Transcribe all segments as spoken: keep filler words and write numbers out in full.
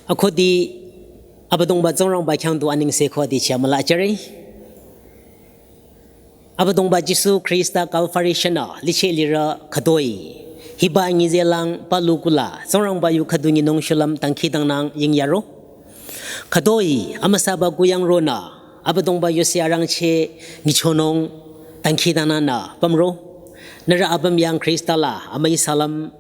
Akhudi Abüdongba Tsingrangba khyang du anengse khode chia müla jüre. Abüdongba Jisu Khrista Calvary shünü licheh lirü khütoi. Hiba nyizelang palu kula Tsingrangba yu khüdu nyinung shulüm dangkhidangnang yingyaro. Khütoi amüsaba kuyang ronü Abüdongba yusi arangcheh nyichonung dangkhidangnangnü pümro. Nührü apüm yang Khrista la amüi salam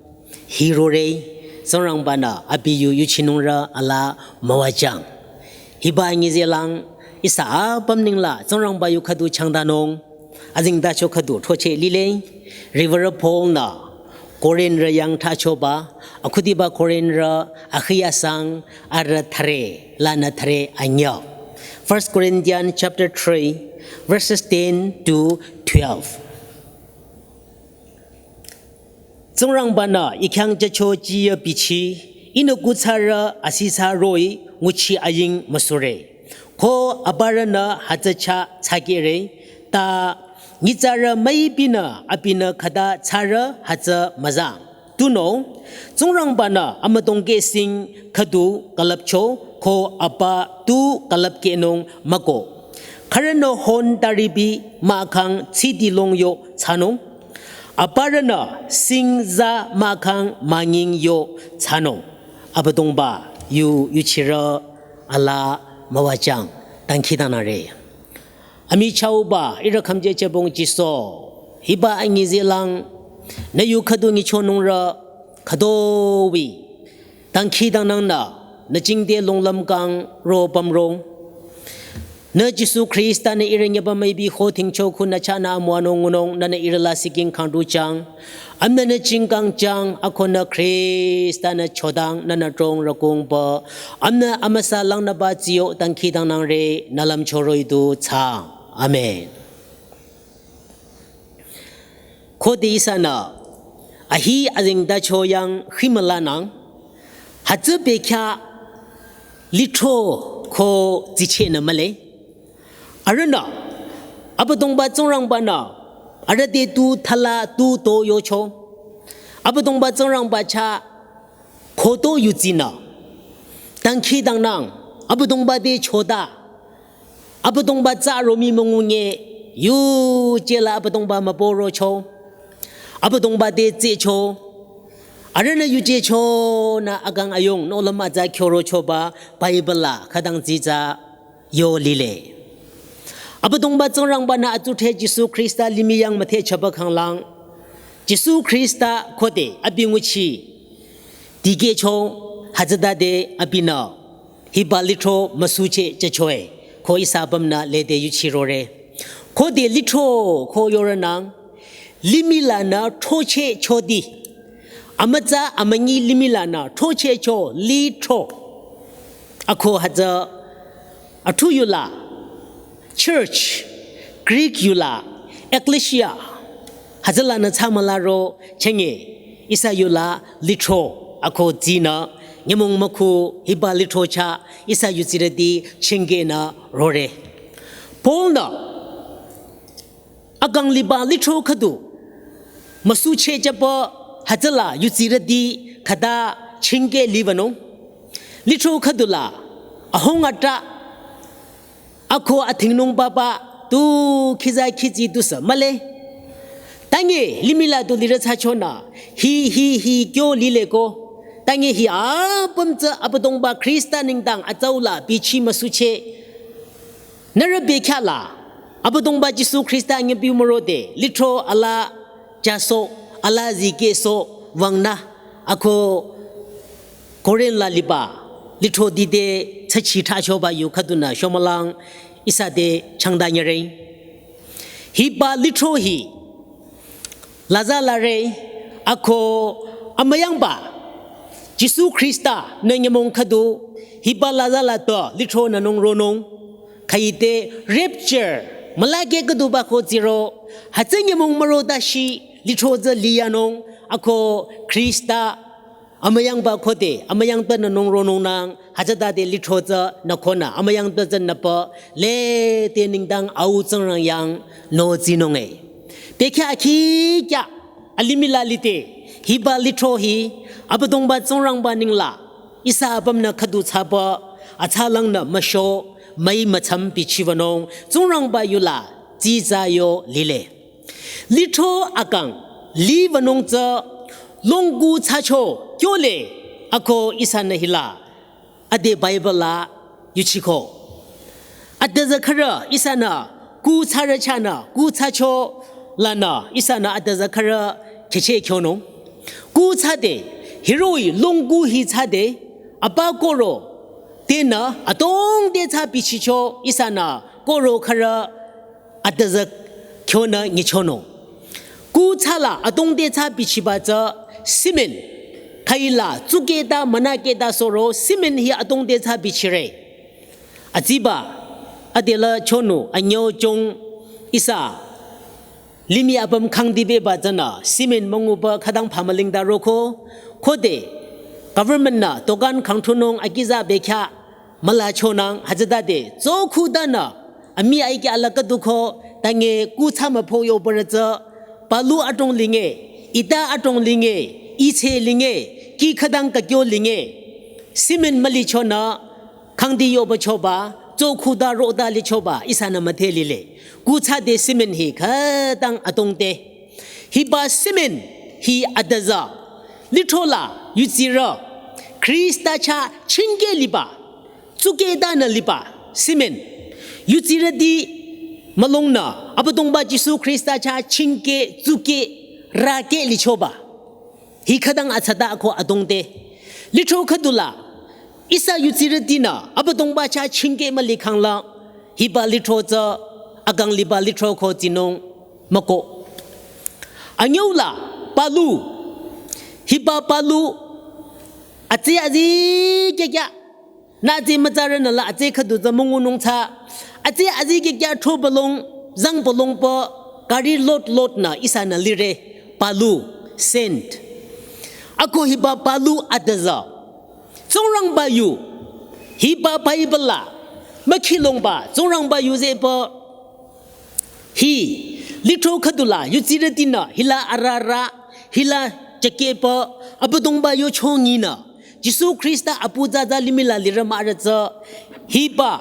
hirore, Tsingrangba-nü abi yu yuchinungrü ala müwajüng. Hiba nyizelang ihsa apüm nengla Tsingrangba yu khüdu changdanung azengtacho khüdu throcheh lile. Riwürü Paul-nü Korinthrü yang thsachoba, akhudiba Korinthrü akhi asang arüh thüre lanü thüre anyüh. First Corinthians chapter three, verses ten to twelve. Tsingrangba-nü I khyang jücho jiyü bichi, Ihnü kuthsarü asithsa roh-i nguchi aying müsure. Ko aparünü hütsü chah thsakehre, ta nyitsarü müipinü abinü khüta thsarü hütsü müzang. Tunüo, Tsingrangba-nü amüdongkeh sing khüdu külüpcho ko apa tu külüpkehnung mükoh. Khürünü hon taripi mahkhang tsidilong yo thsanung. Aparünü sing za mahkhang manying yo thsanung. Abüdongba yu yuchirü ala müwajüng, dangkhidangnangre. Amichahba ihrü khümjejübong Jisu, hiba anyizelang nü yu khüdu nyichonungrü khütoi dangkhidangnangnü nü jingte longlüm kang ro pümrong. Nü Jisu Khrista-nü ihrü nyüba müipi ho thingcho khunü chahnü amüwanung ngunung, nünü ihrü la siking khangdu jüng. Amnü nü jingkang jüng, akonü Khrista-nü chodang nünü trong rükungba, amnü amüsa langnüba tsiyo dangkhidangnangre, nü lümcho roh-i du thsaang. Amen. Khode ihsanü ahi azengtacho yang himülanang, hütsü bekhyah lithro ko tsichehnü mühle. Arühnü Abüdongba Tsingrangba-nü arüh te tu thala tu to yocho. Abüdongba Tsingrangba chah khoto yudsinü dangkhidangnang, Abüdongba te chota. Abüdongba tsü romi müngunge yuje la Abüdongba mübürocho. Abüdongba te tsehcho. Arühnü yujechonü akang ayung nohlüm atsa kyorochoba Bible la khütang tsitsa yo lile. Abüdongba Tsingrangba-nü atsudhre Jisu Khrista limih yang müthehchaba khanglang, Jisu Khrista khode abi nguchi dikehcho, hütsütade abinü hiba lithro müsucheh jüchoe, ko ihsa apümnü lede yuchirore. Khode lithro ko yorünang, limih lanü throcheh chodi. Amütsa amünyi limih lanü throchehcho lithro. Ako hütsü athu yula church, Greek yula ecclesia, hütsülanü thsamülaro chenge, ihsa yula lithro ako tsinü nyümong mükhu hiba lithro chah ihsa yudsirüti chengenü rore. Paul-nü akang liba lithro khüdu müsucheh jüba hütsüla yudsirüti khüta chenge libanung. Lithro khüdula ahung atrah ako athingnung papa tu khiza khitsi tusü mühle. Tange limih la tu lirü thsachonü hi hi hi kyo lile ko. Tange hi apüm tsü Abüdongba Khrista nengdang atsaula bichi müsucheh. Nührü bekhyah la Abüdongba Jisu Khrista nyebi mürode lithro ala jüsoh, ala zikehsoh wangnü, ako Korinth la liba lithroti te thsachi thsachoba yu khüdunü shomülang ihsa te changdanyüre. Hiba lithro hi lazalare, ako amüyangba Jisu Khrista-nü nyümong khüdu hiba lazala to lithro nünung ronung. Khüite rapture mülakeh khüduba ko tsiro, hütsü nyümong müro tashi lithro tsü liyanung, ako Khrista amüyangba khode amüyangba nünung ronungnang, hütsütade lithro tsü nükhonü amüyangba tsü nüpü lede nengdang Au Tsingrang yang nü tsinunge. Bekhyah akhi kya alimih la lide hiba lithro hi Abüdongba Tsingrangba nengla Ihsa apümnü khüdu thsaba, atsalangnü müsho, müi mütsam bichiwünung, Tsingrangba yula, tsitsa yo lile. Lithro akang, liwünung tsü, longku thsacho, kyole, ako ihsanü hila, ade Bible la, yuchiko. Adüzü khürü ihsanü, ku thsarü chahnü, ku thsacho lanü, ihsanü adüzü khürü kheche kyonung. Ku thsade, hiroh-i longku hi thsade, apa koro, tenü, adrong te thsa bichicho, ihsanü, koro khürü, adüzü kyonü nyichonung. Ku thsala adrong te thsa bichiba tsü cement. Khüila tsuketa münaketa soro cement hi adrong te thsa bichire. Atsiba, adela chonu, anyüchong, ihsa, limih apüm khangdibe ba tsünü, cement münguba khütang phamüling da roko, khode, government nü, tokan khangthunung akiza bekya, müla chonang, hütsütade, tsokhudanü, ami aike alaka duko, tange, ku thsa müpho yo bürütsü, palu adrong linge, ita adrong linge, itsü linge, ki khütang kakyo linge, cement mülichonü, khangdi yoba choba, tsokhuda roda lichoba, ihsanü müdhe lile. Ku thsade cement hi khütang adrong te. Hiba cement hi adüzü. Lithro la, yutsirü. Khrista chah chingke liba. Tsuketanü liba. Cement. Yutsirüti mülongnü. Abüdongba Jisu Khrista chah chingke, tsuke, rake lichoba. Hi khütang atsata ako adrong te. Lithro khüdula. Ihsa yutsirütinü, Abüdongba chah chingke mülikhangla, hiba lithro tsü, akang liba lithro ko tsinung, müko. Anyüla, palu, hiba palu, atse azi kyakya, nü atse mütsarünü la atse khüdu tsü müngunung thsa, atse azi kyakya thro balong, zang balong pa, kari lot lot nü ihsanü lire, palu, sand. Ako hiba palu adüzü. Tsingrangba yu. Hiba Bible la. Mükhilongba. Tsingrangba yu zeba. Hi. Lithro khüdula. Yutsirütinü. Hila arara. Hila chakeba. Abüdongba yu chonginü. Jisu Khrista apu zaza limih la lirü mürütsü. Hiba.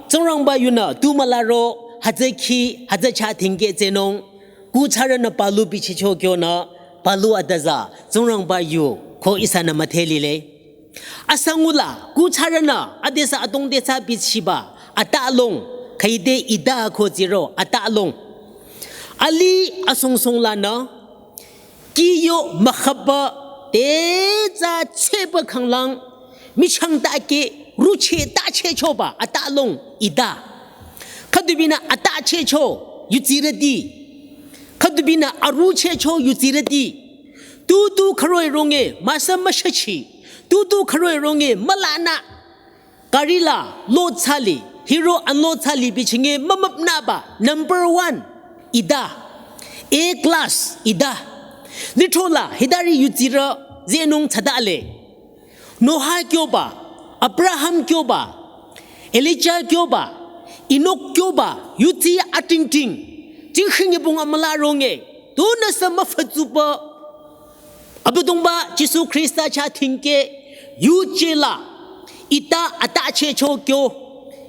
Tsingrangba yunü. Tu mülaro. Hütsü khi. Hütsü chah thingke tsenung. Ku thsarünü palu bichicho kyonü. Palu adüzü. Tsingrangba yu. Ko ihsanü müdhe lile. Asangula, ku thsarünü, adesü adrong te thsa bichiba, atalong, khüide ida ko tsiro, atalong. Ali asong song lanü, kiyo mükhaba, te tsü tseba khanglang, michang ta ke, ruche ta che choba, atalong, ida. Khüdubinü ata che cho, yutsirüti. Khüdubinü aru che cho, yutsirüti. Tutu khüroi ronge, müsa müshachi. Tutu khüroi ronge, mülanü. Kari la, load thsali. Hiro unload thsali bichinge, mümüpnüba. Number one, ida. A class, ida. Lithro la, hitari yutsirü, zenung thsadale. Noah kyoba, Abraham kyoba, Elijah kyoba, Enoch kyoba, yuti atingting. Jingkhingi bung amüla ronge, tunüsü müfü tsuba. Abüdongba Jisu Khrista chah thingke, yuje la, ita ata che cho kyo,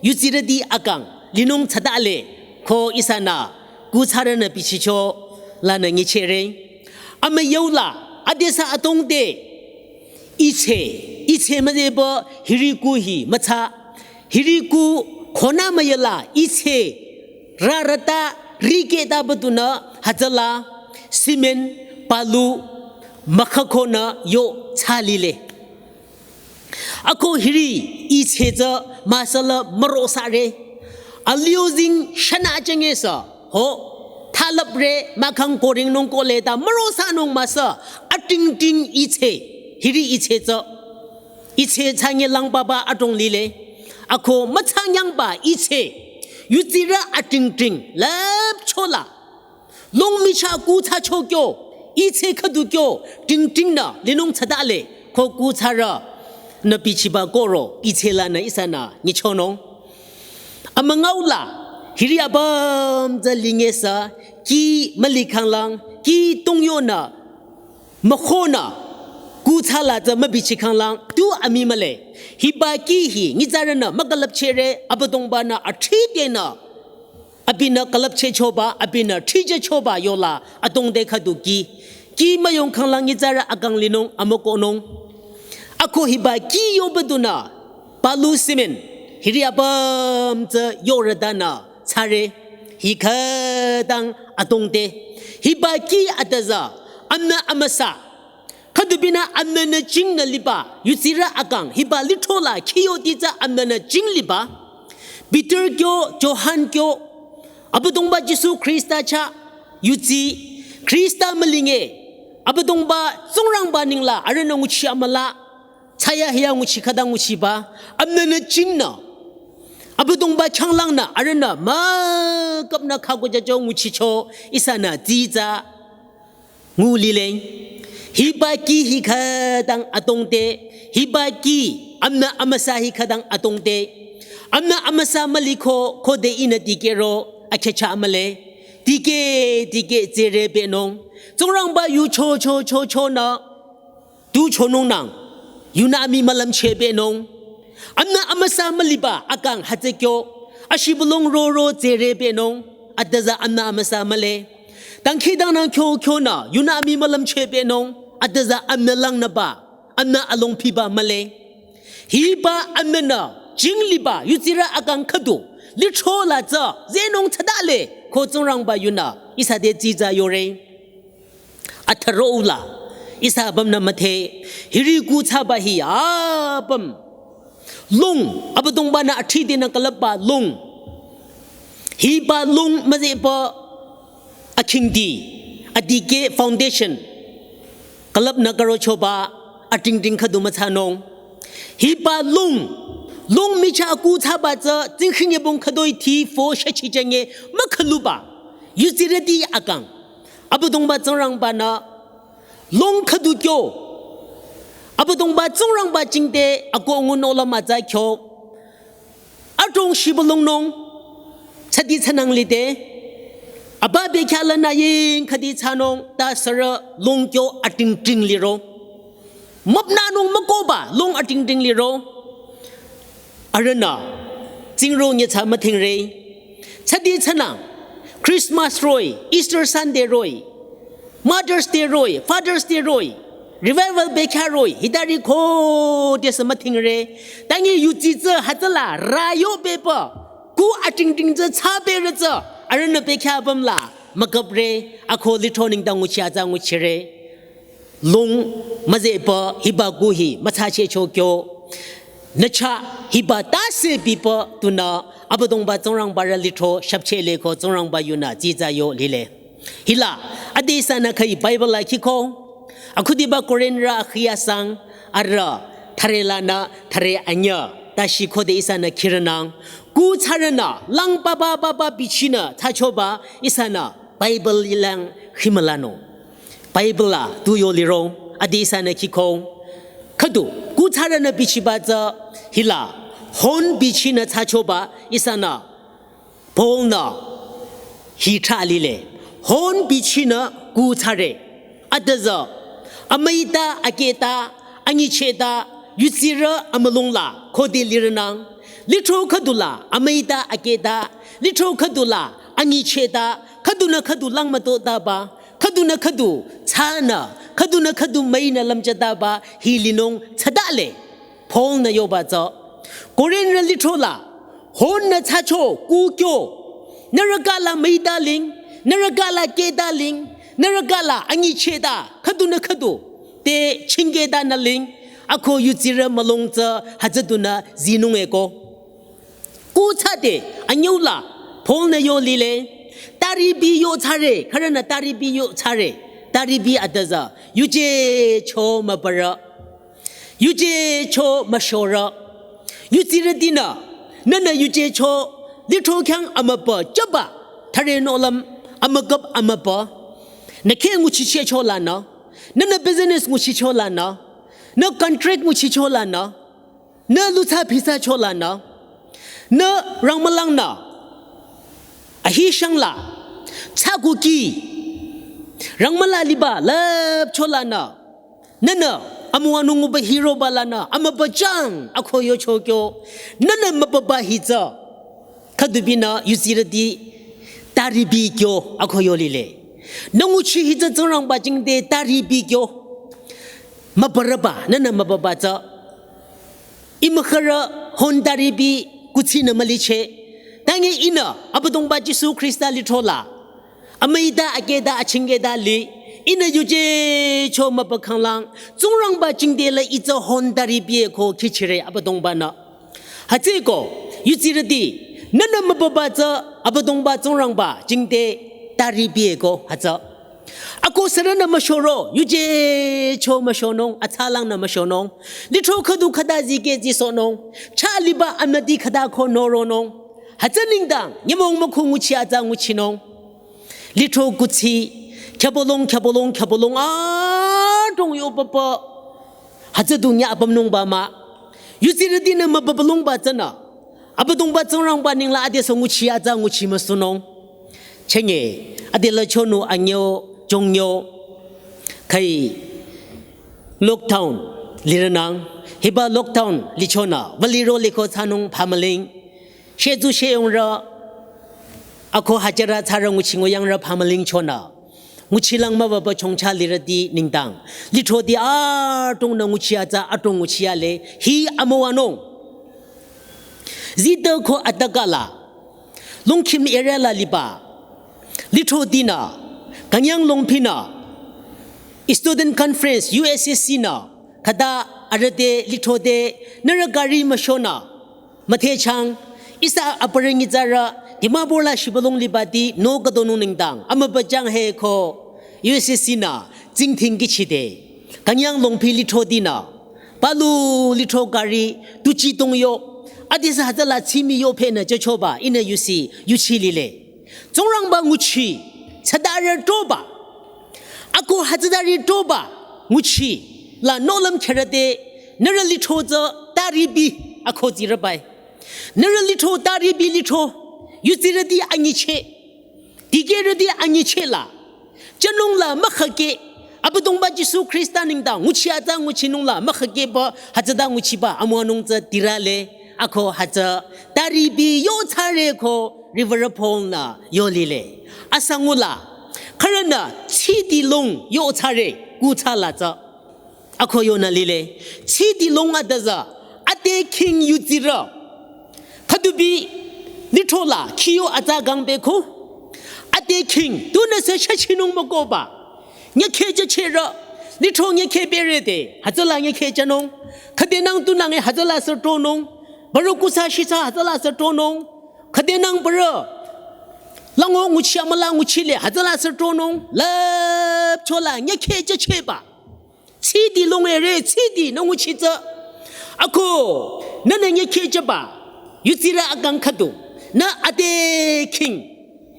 yutsirüti akang, linung thsadale, ko ihsanü, ku thsarünü bichicho, lanü nyichehre. Amüyula, adesü adrong te, iche, iche müzeba hiriku hi mütsa. Hiriku khonü müyala iche rarata riketa batunü hütsüla cement palu mükhakhonü yo thsalile. Ako hiri iche tsü müsala mürosare. Aliozing shana chenge sa. Ho, thalapre, mükhang koring nung kole ta, mürosa nung müsa, atingting iche, hiri iche tsü. Iche changi lang baba adrong lile. Ako müchang yang ba iche, yutsirü atingting, lap chola. Long micha ku thsa cho kyo, iche khüdu kyo, tingting nü, linung thsadale, ko ku thsarünü bichiba koro, iche lanü ihsanü, nyichonung. Amüngao la, hiri apüm tsü linge sa, ki mülikhang lang, ki tongyo nü, mükhonü, ku Kuthsa la tsü mübichikhanglang tu amii mühle. Hiba kih hi nyitsarünü mükülüpchehre, Abüdongbanü athridenü abinü külüpchehchoba, abinü thrijüchoba yola adrongte khüdu kih. Kih müyongkhanglang nyitsarü akang linung amükohnung. Ako hiba kih yobadunü palu cement hiri apüm tsü yorütanü thsare. Hi khütang adrongte. Hiba kih atüza amünü amüsa khüdubinü amünü jingnü liba, yutsirü akang, hiba lithro la kih yoti tsü amünü jing liba. Peter kyo, Johan kyo, Abüdongba Jisu Khrista chah, yutsi, Khrista mülinge, Abüdongba Tsingrangba nengla, arühnü nguchi amüla, thsayahiya nguchi khütang nguchiba, amünü jingnü. Abüdongba khyanglangnü, arühnü, müküpnü khüko jücho nguchicho, ihsanü, tsitsa, ngu lile. Hiba kih hi khütang adrongte. Hiba kih amünü amüsa hi khütang adrongte. Amünü amüsa müliko khode ihnü dikehro akhecha mühle. Dikeh, dikeh tsere pehnung. Tsingrangba yu cho, cho, cho, chonü. Tu chonungnang. Yunü amii mülümcheh pehnung. Amünü amüsa müliba akang hütsü kyo. Ashibülung roro tsere pehnung. Atüza amünü amüsa mühle. Dangkhidangnang kyo kyonü, yunü amii mülümcheh pehnung, atüza amünü langnüba, amünü alongpiba mühle. Hiba amünü, jing liba, yutsirü akang khüdu, lithro la tsü, zenung thsadale, ko Tsingrangba yunü, ihsa te tsitsa yore. Atharula, ihsa apümnü müdhe, hiri kuthsaba hi apüm. Lung, Abüdongbanü athridenü külüpba lung. Hiba lung müzehpü akhingdi, adikeh foundation. Külüpnü karochoba, atingting khüdu müthsanung. Hiba lung, lung michah kuthsaba tsü, tsingkhinge bong khüdoi thi fo shachi jenge, mükhaluba. Yutsirüti akang. Abüdongba Tsingrangbanü, lung khüdu kyo. Abüdongba Tsingrangba jingte, ako ngunü ola mütsa kyo. Adrong shibülungnung, thsadi thsanang lide, aba bekhyah lanü ying khüdi thsanung, ta sürü lung kyo atingting liro. Müpnünung mükohba, lung atingting liro. Arühnü, tsingro nyitsü müdhingre. Thsadi thsanang, Christmas roh-i, Easter Sunday roh-i, Mother's Day roh-i, Father's Day roh-i, Revival bekhyah roh-i, hitari khodesü müdhingre. Tangi yutsitsü hütsüla rayo bepü, ku atingting tsü thsa beretsü, arühnü bekhyah apümla, müküpre, ako lithro nengdang nguchi atsa nguchire. Lung müzehpü hiba ku hi müthsachehcho kyo. Nücha hiba tase bipü tunü Abüdongba Tsingrangba rü lithro shapcheh leko Tsingrangba yunü tsitsa yo lile. Hila, ade ihsanü khüi Bible la khiko. Akhudiba Korinrü akhi asang arüh thüre lanü thüre anyüh. Tashi khode ihsanü khirünang. Kuthsarünü lang baba baba bichinü thsachoba ihsanü Bible lang khimülano. Bible la tu yo liro, ade ihsanü khiko. Khüdu, kuthsarünü bichiba tsü hila, hon bichinü thsachoba ihsanü, Paul-nü, hi thra lile, hon bichinü kuthsare, atüza, amüita akehta, anyichehta, yutsirü amülungla, khode lirünang, lithro khüdula, amüita akehta, lithro khüdula, anyichehta, khüdunü khüdu lang mütotaba, khüdunü khüdu thsanü, khüdunü khüdu müinü lümchadaba hi linung thsadale. Paul-nü yoba tsü. Korinrü lithro la, honnü thsacho, ku kyo. Nührü kahla müita ling, nührü kahla kehta ling, nührü kahla anyichehta, khüdunü khüdu. Te chingkehtanü ling, ako yutsirü mülung tsü hütsüdunü zinung eko. Kuthsade, anyüla, Paul-nü yo lile, taripi yo thsare, khürünü taripi yo thsare, taripi atüza, yuje cho mübürü, yuje cho müshorü, yutsirütinü, nünü yuje cho, lithro khyang amübü, jüba, thüre nohlüm, amüküp amübü, nü khe nguchichehcho lanü, nünü business nguchicho lanü, nü contract nguchicho lanü, nü lutsa phisa chola nü, nü rangmülang nü, ahi shangla, tsa kuki, rangmüla liba lüp chola nü, nünü, amüwanung nguba hiroba lanü, amübüchang, ako yocho kyo, nünü mübüba hi tsü. Khüdubinü yuzirüti taripi kyo ako yolile. Nü nguchi hi tsü Tsingrangba jingte taripi kyo. Mübürüba, nünü mübüba tsü. Ih mükhürü hon taripi kuthsinü müliche. Tangi ihnü Abüdongba Jisu Khrista lithro la. Amüita akehta achingkehta li. Ihnü yuje cho mübükhanglang. Tsingrangba jingte la ih tsü hon taripi ko khichire Abüdongbanü. Hütsüko, yuzirüti, nünü mübüba tsü Abüdongba Tsingrangba jingte taripi ko hütsü. Ako sürünü müshoro, yuje cho müshonung, atsalangnü müshonung. Lithro khüdu khüta zikeh zisohnung. Chah liba amüti khüta ko noronung. Hütsü nengdang, nyümong mükhu nguchi atsa nguchinung. Lithro kuthsi, khyübülung, khyübülung, khyübülung, adrong yo papa. Hütsü du nya apümnungba mah. Yuzirütinü mübübülungba tsünü. Abüdongba Tsingrangba nengla adesü nguchi atsa nguchi müsunung. Chenge, adela chonu anyüh, jongnyüh. Khai lockdown, lirünang. Hiba lockdown, lichonü. Vüliro liko thsanung phamüling. Shezu sheyongrü. Ako hajara thsarü nguchi ngoyangrü phamüling chonü. Nguchilang mübüba chongcha lirüti nengdang. Lithroti adrongnü nguchi atsa adrong nguchi ale. Hi amüwanung. Zita ko atakala. Longkhim area la liba. Lithrotinü. Kanyang longphinü. Student Conference, U S S C nü. Khüta arüh te lithro te. Nührü gari müshonü. Müthehchang, ihsa aparü nyitsarü, Dimapur la shibülung libati, no khüdonung nengdang, amübüchang he ko, U S S C nü, tsingdhing kihchide. Kanyang longphi lithrotinü, palu lithro gari, tuchi tongyo, adesü hütsüla tsimi yo phenü jüchoba, ihnü yusi, yuchi lile. Tsingrangba nguchi, thsadarü toba. Ako hütsüdarü toba, nguchi, la nohlüm kherüte, nührü lithro tsü, taripi, ako zirübai. Nührü lithro taripi lithro, yuzirüti anyicheh, dikehrüti anyicheh la, jünung la mükhakeh, Abüdongba Jisu Khrista nengdang, nguchi atsa nguchinung la mükhakehba, hütsüta nguchiba, amüwanung tsü tirale, ako hütsü, taripi yo thsare ko, Reverend Paul nü, yo lile. Asa ngula, khürünü, chiti long yo thsare, ku thsala tsü. Ako yonü lile, chiti long adüzü, ate king yuzirü. Khüdubi, lithro la, khiyo atsa gangbe ko. Ate king, tunüsü shachinung mükohba. Nyükheh jüchehrü, lithro nyükheh berede, hütsüla nyükheh jünung. Khüdenang tunange hütsüla sü tronung. Bürü kusa shisa hütsüla sü tronung. Khüdenang bürü. Lango nguchi amüla nguchile, hütsüla sü tronung. Lüpchola, nyükheh jüchehba. Chiti long ere, chiti nü nguchi tsü. Ako, nünü nyükheh jüba. Yuzirü akang khüdu. Nü ate king.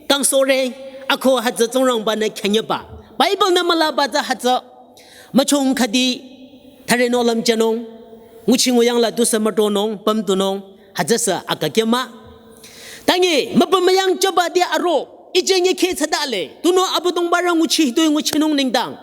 Kang sore. Ako hütsü Tsingrangbanü khenyeba. Bible nü mülaba tsü hütsü. Müchong khüdi. Thare nohlüm jünung. Nguchi nguyang la tusü mütonung, pümtunung. Hütsüsü akakema. Tangi, müpümüyang jüba de aro. Ije nyükheh thsadale. Tunüo Abüdongbarü nguchi hitoi nguchinung nengdang.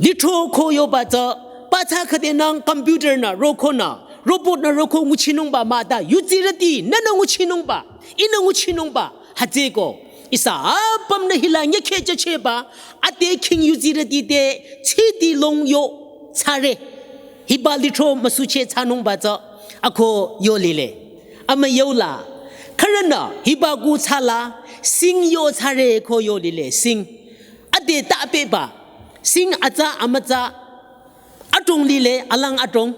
Lithro ko yoba tsü, pathsa khüdenang computer nü roko nü, robot nü roko nguchinungba mah ta, yuzirüti, nünü nguchinungba, ihnü nguchinungba, hütsüko, ihsa apümnü hila nyükheh jüchehba, ate king yuzirüti te, chiti long yo, thsare, hiba lithro müsucheh thsanungba tsü, ako yo lile, amüyola, khürünü, hiba ku thsala, sing yo thsare ko yo lile, sing. Ade ta peba, sing atsa amütsa, adrong lile alang adrong,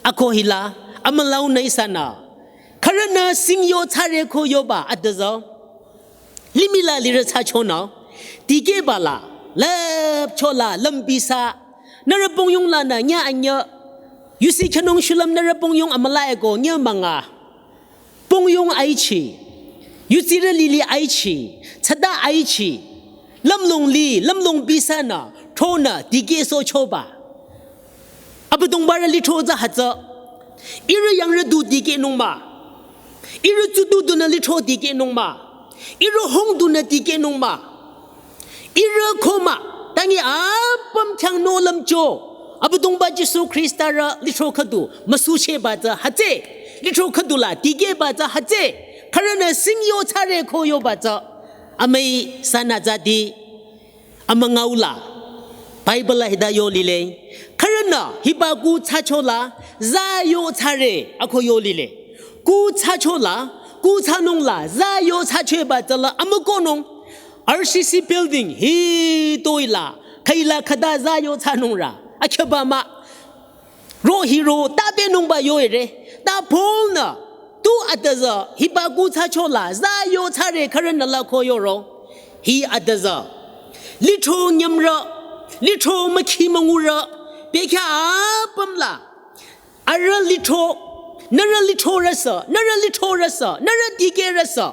ako hila, amülaunü ihsanü. Khürünü sing yo thsare ko yoba adüzü. Limih la lirü thsachonü, dikehba la, lüpchola, lümbi sa, nührü pongyong lanü, nya anyüh, yusi khenung shulüm nührü pongyong amüla eko, nya münga. Pongyong aichi, yuzirü lili aichi, thsada aichi, lümlong li, lümlong bisanü, thronü, dikehsohchoba. Abüdongbarü lithro tsü hütsü, ihrü yangrü du dikehnung mah, ihrü tsutu dunü lithro dikehnung mah, ihrü hung dunü dikehnung mah, ihrü ko mah, tangi apüm khyang nohlüm cho, Abüdongba Jisu Khrista rü lithro khüdu müsuchehba tsü hütsü. Lithro khüdu la dikehba tsü hütsü. Khürünü sing yo thsare ko yoba tsü. Amüi sanü zadi. Amüngau la. Bible la hita yo lile. Khürünü hiba kuh thsacho la za yo thsare ako yo lile. Kuh thsacho la, kuh thsanung la za yo thsachehba tsü la amükohnung. R C C building hitoi la, khüila khüta za yo thsanung rü. Akhyüba mah. Ro hiro ta benungba yo ere. Ta Paul-nü tu atüzü hiba kuh thsacho la za yo thsare khürünü la ko yoro. Hi atüzü. Lithro nyümrü, lithro mükhi müngurü, bekhyah apüm la. Arüh lithro, nührü lithro rüsü, nührü lithro rüsü, nührü dikehrüsü.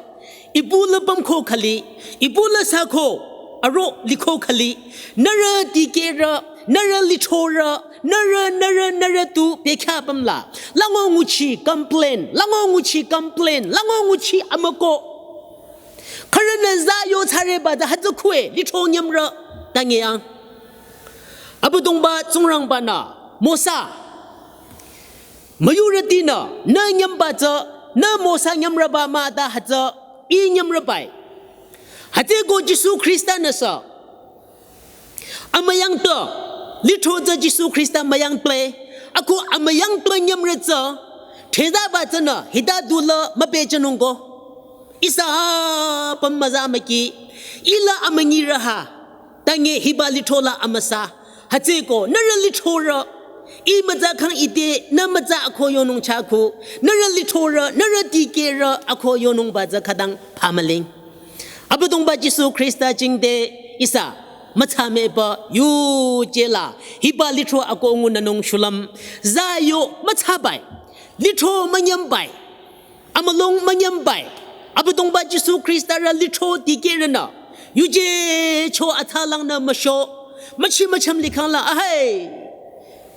Ibu la pümko khüli, ibu la süko, aro liko khüli, nührü dikehrü, nührü lithro rü, nührü, nührü, nührü tu bekhyah apüm la. Lango nguchi complain, lango nguchi complain, lango nguchi amükoh. Khürünü za yo thsareba tsü hütsü khue, lithro nyümrü, tange ang. Abüdongba Tsingrangba-nü, Mosa. Müyurütinü, nü nyümba tsü, nü Mosa nyümrüba mah ta hütsü, ih nyümrübai. Hütsüko Jisu Khrista-nü sü. Amüyangtü, lithro tsü Jisu Khrista müyangtü. Ako amüyangtü nyümrü tsü, thezaba tsünü, hita du la müpehjünung ko. Ihsa apüm müza müki, ih la amünyirü ha. Tange hiba lithro la amüsa. Hütsüko, nührü lithro rü. Ih mütsa khang ite, nü mütsa ako yonung chahku. Nührü lithro rü, nührü dikehrü ako yonungba tsü khütang phamüling. Abüdongba Jisu Khrista jingte ihsa mütsa müpü yuje la. Hiba lithro ako ngunünung shulüm. Za yo mütsabai. Lithro münyümbai. Amülung münyümbai. Abüdongba Jisu Khrista rü lithro dikehrünü. Yuje cho atsalangnü müsho. Müchi mücham likhang la ahai.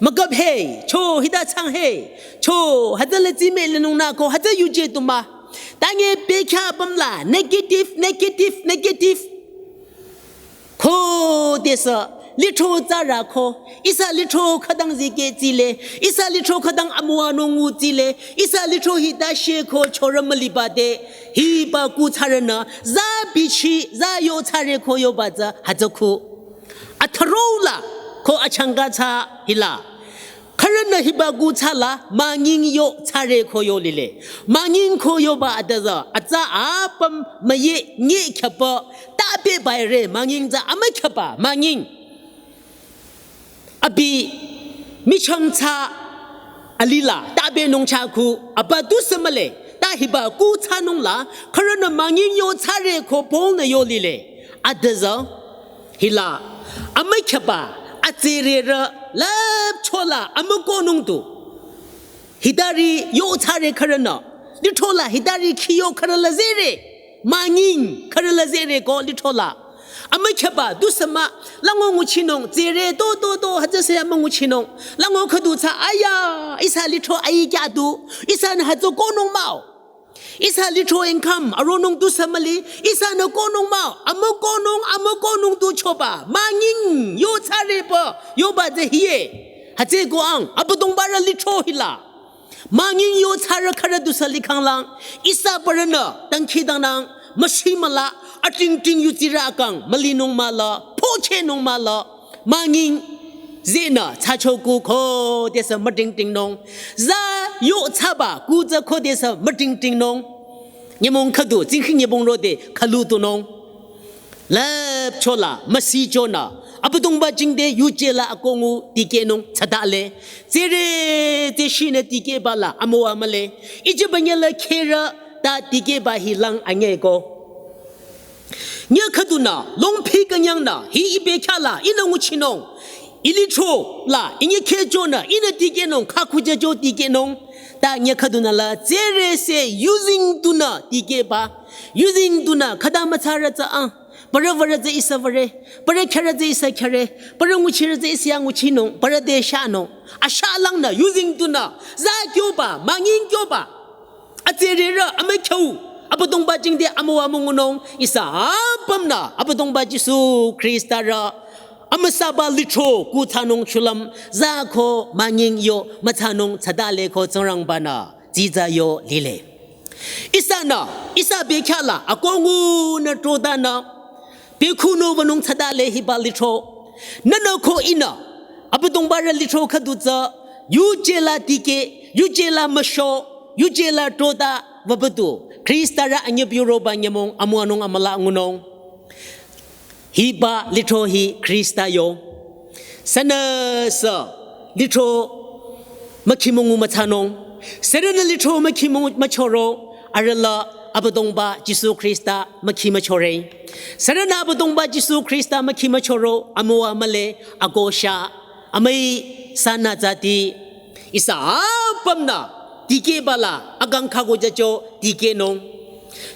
Mükap he. Cho hita tsang he. Cho hütsü la tsime linung nü ko hütsü yuje tu mah. Tange bekhyah apüm la. Negative, negative, negative. Khodesü, lithro tsarü ko, ihsa lithro khütang zikeh tsile, ihsa lithro khütang amüwanung ngu tsile, ihsa lithro hita sheko chorü müliba te, hiba kuh thsarünü, za bichi, za yo thsare ko yoba tsü hütsü khu. Atharo la, ko achangka tsü hila. Khürünü hiba kuh thsala, münying yo thsare ko yo lile. Münying ko yoba atüzü, atsa apüm müye nye khyapa, ta bebaire, münying tsü amükhyaba, münying. Abi, michang tsü, alila, ta benung chahku, aba tusü mühle, ta hiba kuh thsanung la, khürünü münying yo thsare ko Paul-nü yo lile. Atüzü, hila, amükhyaba, atsirerü, lüpcho la, amükohnung tu. Hitari yo thsare khürünü. Lithro la hitari khi yo khürü la zere. Münying khürü la zere ko lithro la. Amükhyaba tusü mah lango nguchinung. Zere to to to hütsüse amünguchinung. Lango khüdu tsü aya. Ihsa lithro ayi kya tu. Ihsanü hütsü kohnung mah-o. Ihsa lithro income, aronung tusü müli, ihsanü kohnung mah-o, amükohnung, amükohnung tu choba, münying, yo thsareba, yoba tsü hie. Hütsüko ang, Abüdongba rü lithro hila. Münying yo thsare khürü tusü likhang lang, ihsa parünü, dangkhidangnang, müshimüla, atingting yutsirü akang, mülinung mahla, pochehnung mahla, münying, zenü, thsacho kuh khodesü mütingtingnung. Za yo thsaba kuh tsü khodesü mütingtingnung. Nyümong khüdu, tsingkhi nyümong rode, khülu tunung. Lüpcho la, müsichonü. Abüdongba jingte yuje la akohngu tikehnung thsadale. Tsere, tseshinü tikehba la, amüwa mühle. Ijeba nyela kherü, ta tikehba hilang anyeko. Nyü khüdunü, longphi künyangnü, hi ibe khyala, ihnü nguchinung. Ilithro la, inyi khechonü, ihnü tikehnung, khakhujejo tikehnung. Ta nyü khüdunü la, tsere se, using tunü, tikehba. Using tunü, khüta müthsarü tsü ang. Parü würü tsü ihsa würe. Parü khyürü tsü ihsa khyüre. Parü nguchirü tsü ihsa nguchinung. Parü te shanung. Ashalangnü, using tunü. Za kyoba, münying kyoba. Atsererü amükhyu, Abüdongba jingte amüwa müngunung, ihsa apümnü, Abüdongba Jisu Khrista rü, amüsaba lithro ku thsanung shulüm, za ko manying yo müthsanung thsadale ko Tsingrangba-nü, tsitsa yo lile. Ihsanü, ihsa bekhyah la, akoh ngunü trotanü, bekhyah nü wünung thsadale hiba lithro. Nühnü ko ihnü, Abüdongba rü lithro khüdu tsü, yuje la tikeh, yuje la müsho, yuje la trota, wübüdu, Khrista rü anyübiroba nyümong, amüwanung amüla ngunung. Hiba lithro hi Khrista yo. Sünüsü lithro mükhimungu müthsanung. Sürünü lithro mükhimungu müchoro. Arüh la Abüdongba Jisu Khrista mükhi müchore. Sürünü Abüdongba Jisu Khrista mükhi müchoro. Amüwa mühle akosha. Amüi sanü zati. Ihsa apümnü tikehba la akang khaku jacho tikehnung.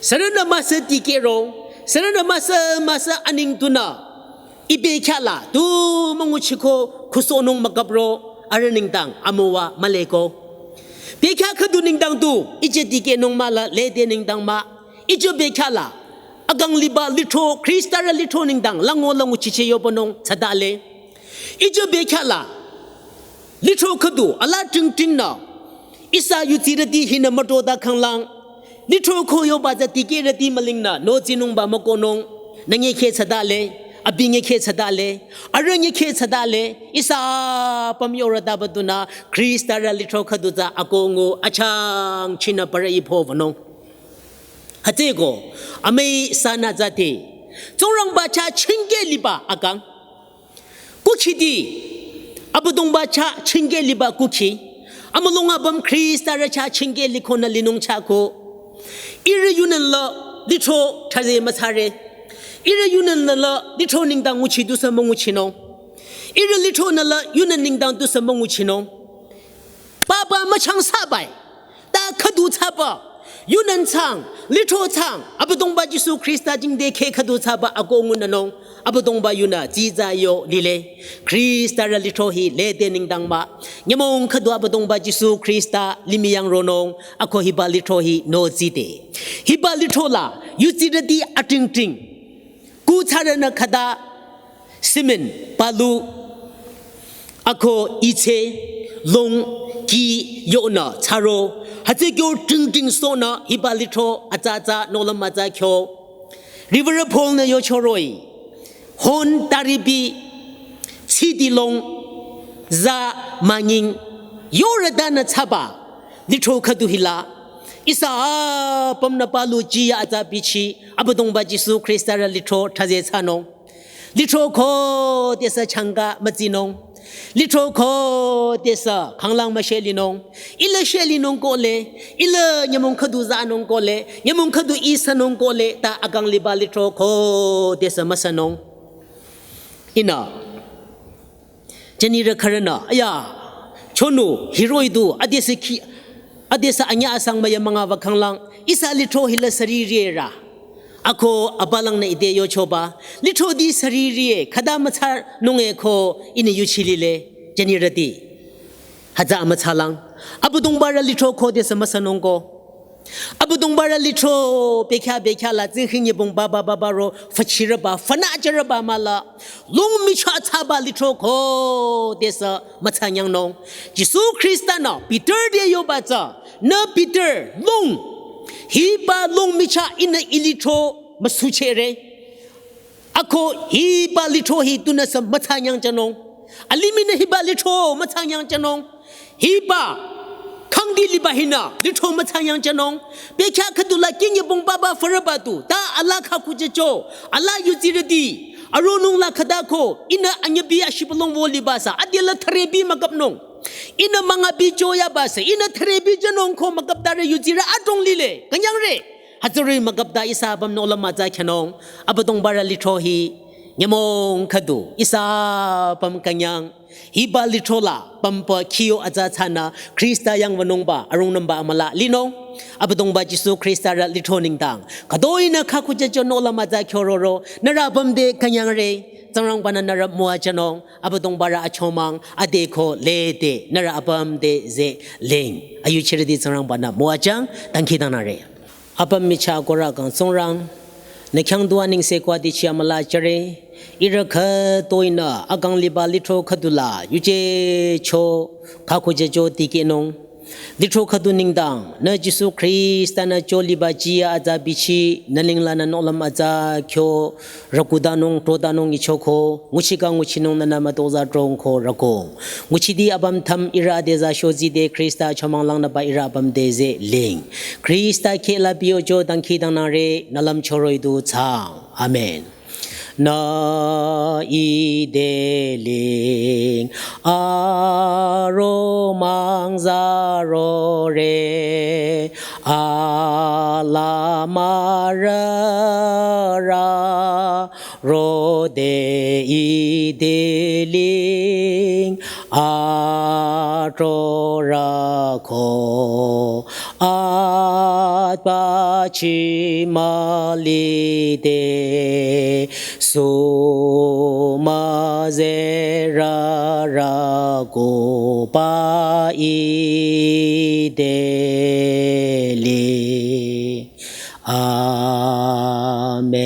Sürünü müsü tikehro, sürünü müsü müsü aning tunü. Ih bekhyah la, tu münguchiko khusohnung mükapro, arüh nengdang amüwa mühleko. Bekhyah khüdu nengdang tu, ije tikehnung mühle lede nengdang mah. Ije bekhyah la, akang liba lithro, Khrista rü lithro nengdang, lango lango chiche yobanung, thsadale. Ije bekhyah la, lithro khüdu, ala tingting nü. Ihsa yutsirüti hinü mütrota khanglang. Lithro ko yoba tsü tikehrüti mülingnü, nü tsinungba mükohnung. Nü nyekhe thsadale, abi nyekhe thsadale, arüh nyekhe thsadale, ihsa apüm yorütaba tunü, Khrista rü lithro khüdu tsü akoh ngu achangchinü parü ipho wünung. Hütsüeko, amüi sanü zati. Tsingrangba chah chingkeh liba akang. Kukhiti, Abüdongba chah chingkeh liba kukhi. Amülung apüm Khrista rü chah chingkeh likonü linung chah ko. Ihrü yunenla lithro thraze müthsare. Ihrü yunenla lithro nengdang nguchi tusü münguchinung. Ihrü lithro nüla yunen nengdang tusü münguchinung. Papa müchang sabai. Ta khüdu thsaba. Yunen thsang, lithro thsang, Abüdongba Jisu Khrista jingte kheh khüdu thsaba akoh ngunünung, Abüdongba yunü tsitsa yo lile. Khrista rü lithro hi lede nengdang mah. Nyümong khüdu Abüdongba Jisu Khrista limih yang ronung, akoh hiba lithro hi nü tsite. Hiba lithro la, yutsirüti atingting. Kuthsarünü khüta simin, palu, akoh iche, long, ki, yonü, thsaro, hütsü kyo tingting sonü, hiba lithro, atsa atsa, nohlüm atsa kyo. River Paul nü yochoroi, hon taribi, chidi long, za manying, yorütanü thsaba, lithro khüdu hila, ihsa apümnü palu jiya atsa bichi, Abüdongba Jisu Khrista rü lithro thraze thsanung. Lithro khodesü changka mütsinung. Lithro khodesü khanglang müshelinung. Ila shelinung kohle, ila nyümong khüdu zanung kohle, nyümong khüdu ihsanung kohle, ta akang liba lithro khodesü müsanung. Ihnü. Jünirü khürünü, aya, chonu, hiroi du, adesü ki, adesü anyüh asang müyamünga wü khanglang, ihsa lithro hila sariri rü. Akoh abalang nü ite yochoba, lithroti sariri e, khüta müthsanung e ko ihnü yuchilile, jünirüti. Hütsü müthsalang. Abüdongba rü lithro khodesü müsanung ko. Abüdongba rü lithro bekhyah bekhyah la tsinghi nyübong baba baba ro, füchirüba, fünü jürüba mahla. Lung michah thsaba lithro khodesü müthsanyangnung. Jisu Khrista nü Peter te yoba tsü, nü Peter lung. Hiba lung michah ihnü I lithro müsuchehre. Akoh hiba lithro hi tunüsü müthsanyangjünung. Alimih nü hiba lithro müthsanyangjünung. Hiba khangdi liba hinü lithro müthsanyangjünung. Bekhyah khüdula ki nyübong baba fürüba tu. Ta alaa khakujücho. Alaa yuzirüti. Aronung la khüta ko. Ihnü anyübi ashibülung wo liba sü. Adela thürebi müküpnung. Ihnü müngabi choyaba sü. Ihnü thürebi jünung ko müküptarü yuzirü adrong lile. Künyangre. Hütsüri müküpta ihsa apüm nohlüm mütsa khyünung. Abüdongba rü lithro hi nyümong khüdu ihsa apüm künyang. Hiba lithro la pümpa khiyo atsa thsanü Khrista yang wünungba arungnümba amülah linung. Abüdongba Jisu Khrista rü lithro nengdang. Khütoi nü khakujücho nohlüm mütsa khyüroro. Nührü apüm te künyangre. Tsingrangba nü nührü müwajünung. Abüdongba rü achomang. Ade ko lede. Nührü apüm te zehleng. Ayuchirüti Tsingrangba nü müwajüng. Dangkhidangnangre. Apüm michah akohrü kang Tsingrang, Nü khyang dua nengse kwati chia müla chare. Ihrü khütoi-nü akang liba lithro khüdula yuje cho khakhu je cho tikehnung. Lithro khüdu nengdang nü Jisu Khrista-nü cho liba jia atsa bichi nü nengla nü nohlüm atsa kyo rükudanung todanung ichoko nguchika nguchinung nünü mütozah drongko rükong. Nguchiti apüm tham ihrü adeza shozide Khrista chomang langnüba ihrü apüm deze ling. Khrista kheh la piocho dangkhidangnangre nü lüm choroh-i du thsaang. Amen. Nü ide ling aro mangzarore ala mürürü rode ide ling atrorü ko atbachi mülide su müzerürü kuba ide ling. Amen.